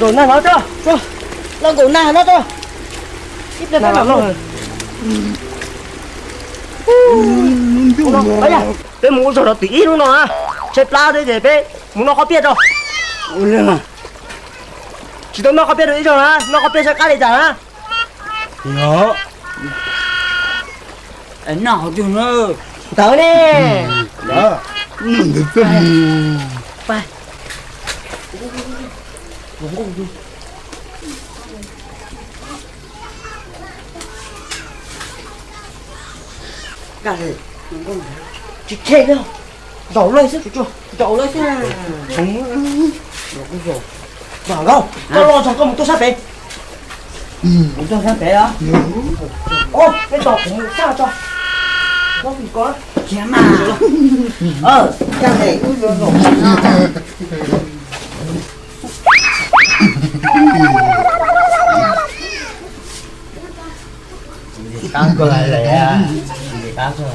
Nkaum nag no tso, los nkaum nag no tso. Ib pliag peb mam los. Peb mus ua zog rau tim ib hnub no na, tshaib plab thiab ces peb mus noj qhob piaj tso. Tsis tau noj qhob piaj rau ib zaug na, noj qhob piaj saib qab li cas na. Noj qhov twg na? Ntawd ne. Tsis khe li, zaum lawm xwb, zaum lawm xwb. Vam Nkauj, koj los txog koj mus tuaj sab pem. Mus tuaj sab pem os. Peb tos kuv mus txaj tso. Khiav mas. Txaj pem wb yuav zaum no. Qab koj hais lawm, qab koj.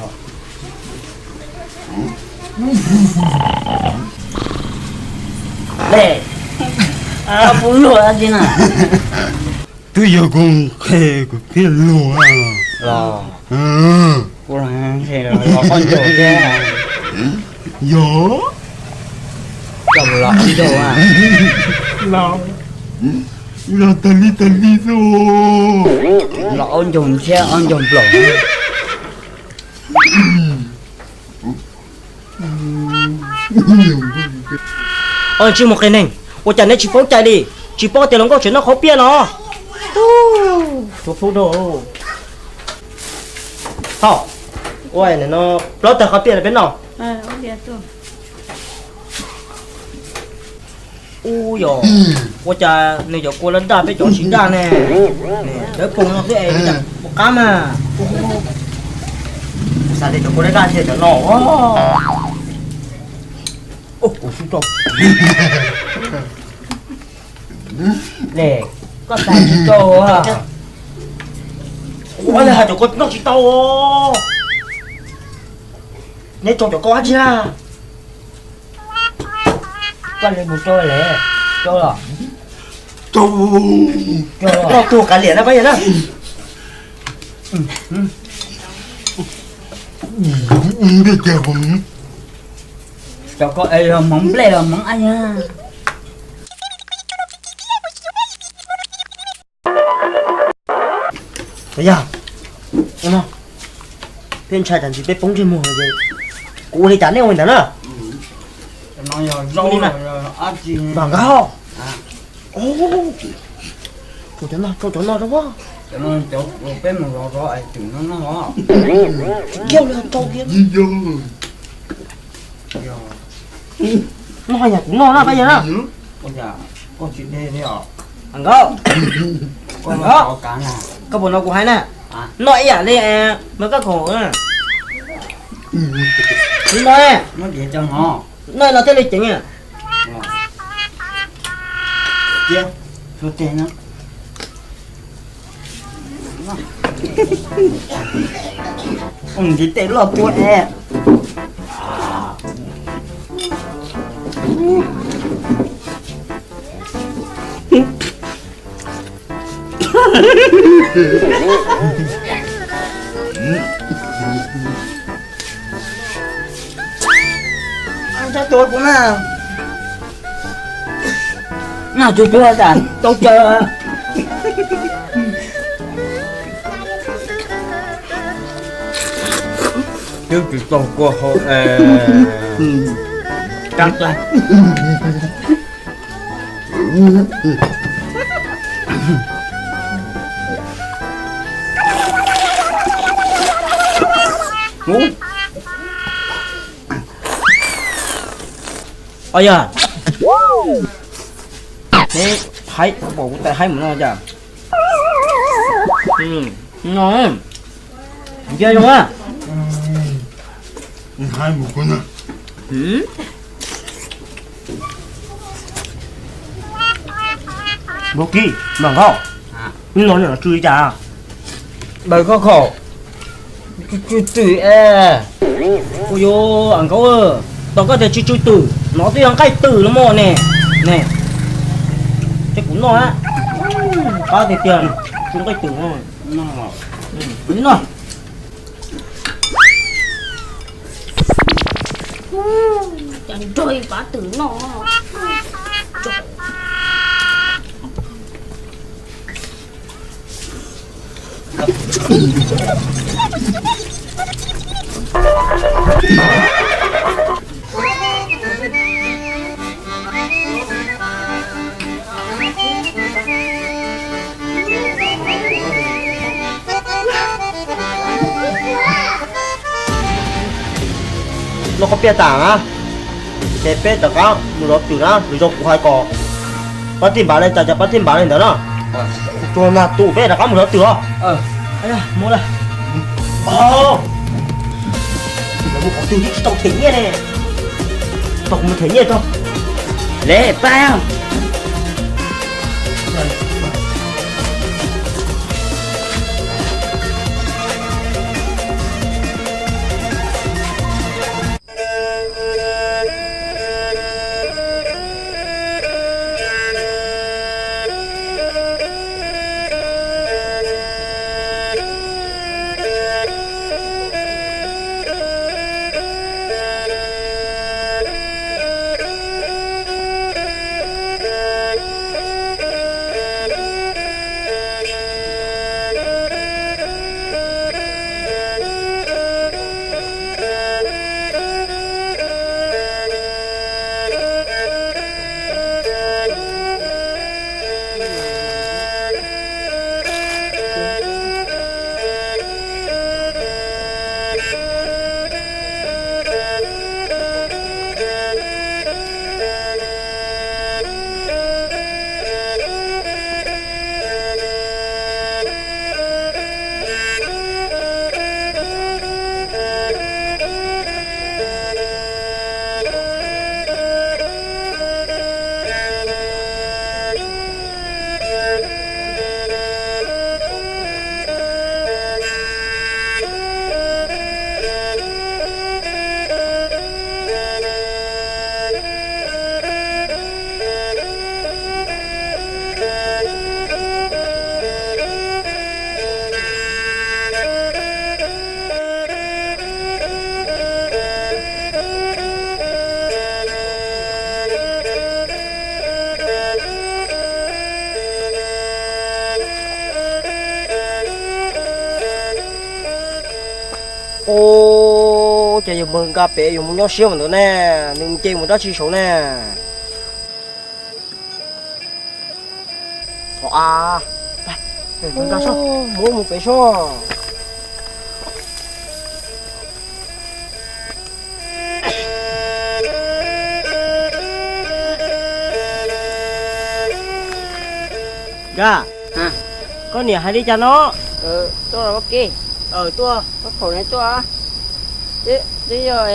Dej, koj pub luag dab tsi na? Twb yog koj qhia kuv thiaj luag. Los, kuv los qoj ncaug thiab. Yog, koj los qoj ncaug a? Los, los tag li tag li xwb. Los qoj ncaug thiab qoj ncaug nplaum. Os, ntsej muag qias neeg, ua cas neb tsis paub cai li? Tsis paub tias hluas nkauj tseem noj qhov piaj no. Tub, tus pub rau. Thaum, ua no plaub tawg qhov piaj no peb noj. Ub yos, ua cas nws cov kua daj daj peb cov tsis daj ne? Dawb paug no xwb es ua qab mas. Kuv xav tias cov kua daj daj thiaj cov no. Ub, kuv xub rau. Koj xav tsis rau. Ua li hais cov kua noj tsis tau. Neb rau cov koj dab tsi na? Koj li mus rau li, rau los. Rau, rau tus kav liam na pab yawg na. Cov koj es yog hmoov nplej los hmoov ab yag. Yog, peb ntshai tas ntsis peb poob ntsej muag ces kuv ua li cas nej ua li ntawd na. Vam Nkauj, rau cov no, rau cov no rau. Peb mus zov zov es twm no no. Kiag li rau kiag. Noj yog kuv noj na pab yawg na. Vam Nkauj, koj puas hnov kuv hais na? Noj ib yam li mov kab khoom na. Noj, noj no thiaj li ceev. Ntiv tes loj tuaj es. Ntshai tuag kuv na. Noj tsuag tsuag tas tau caw. Twb tsis tau kua hau. Kab dlaig. Os yog, peb haib, pom kuv tais haib mus no cas. No, ntsia zoo a. Haib mus kuv no. Npawg Kib, Vam Nkauj, hnub no nej tsw li cas? Daws koj khaum, tsw twm es. Ua yuav Vam Nkauj, tos koj tias tsw tsw twm. No twb yog nqaij twm los mas ne. Ne, ces kuv noj a. Qab tiag tiag, nqaij twm no. Noj. Cas nrog ib pab twm noj. Noj koj piaj tas na, ces peb rov qab mus zov twm na. Lwm zaus kuv hais kom pab thij npav li cas ces pab thij npav li ntawd na. Tsuag nag tus peb rov qab mus zov twm os. Mus lawm. Mus qhov twg tsis tau them nyiaj ne. Tau kuv mus them nyiaj tso. Le pab. Ub, ces yog npawg Nkaj pem yus mus nyob siab mas ntawd ne, nws nce mus dab tsi saud ne? Mus mus pem soj. Nkaj, koj niam hais li cas no? Tuaj, tuaj, twb yog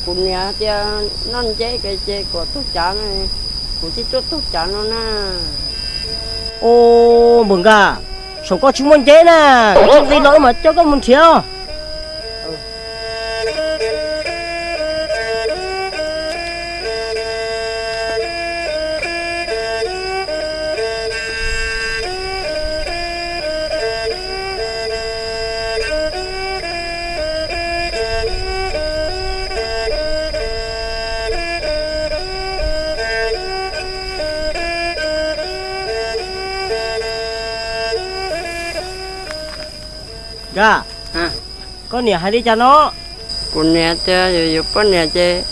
kuv niam tias noj nceb ces kom taug cav, kuv thiaj tuaj taug cav no na. Ub, npawg Nkaj, saum koj tsis muaj nceb na, koj tsis nqis los wb mam coj koj mus nrhiav. Nkaj, koj niam hais li cas no? Kuv niam tias yus poj niam ces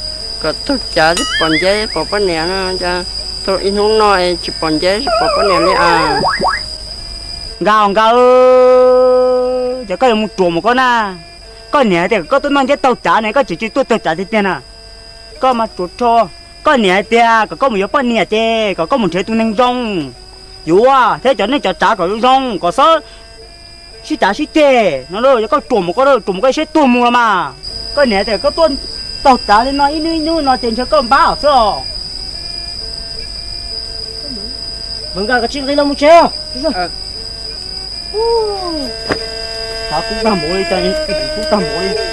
kom taug cav thiaj pom nceb pom poj niam no, cas tau ib hnub no es tsis pom nceb tsis pom poj niam li as. Nkaj, Nkaj, cas koj yuav mus ruam mus koj na? Koj niam tias kom koj tuaj noj nceb taug cav ne, koj tseem cia tuaj taug cav tiag tiag na. Koj mas ruam rho. Koj niam hais tias kom koj mus yuav poj niam ces kom koj mus nrhiav tus neeg zoo, yuav thiab cov neej cov tsav kom zoo zoo, kom txhob sib cav sib ceg no. Yog koj ruam mus koj, ruam mus koj siab tuag mus los mas. Koj niam tias koj tuaj taug cav li no ib hnub ib hnub no ces ntshe koj npab xwb os. Npawg Nkaj, koj tsis nqis los mus tsev. Tsav kub tag npaum li, tsav kub tag npaum li.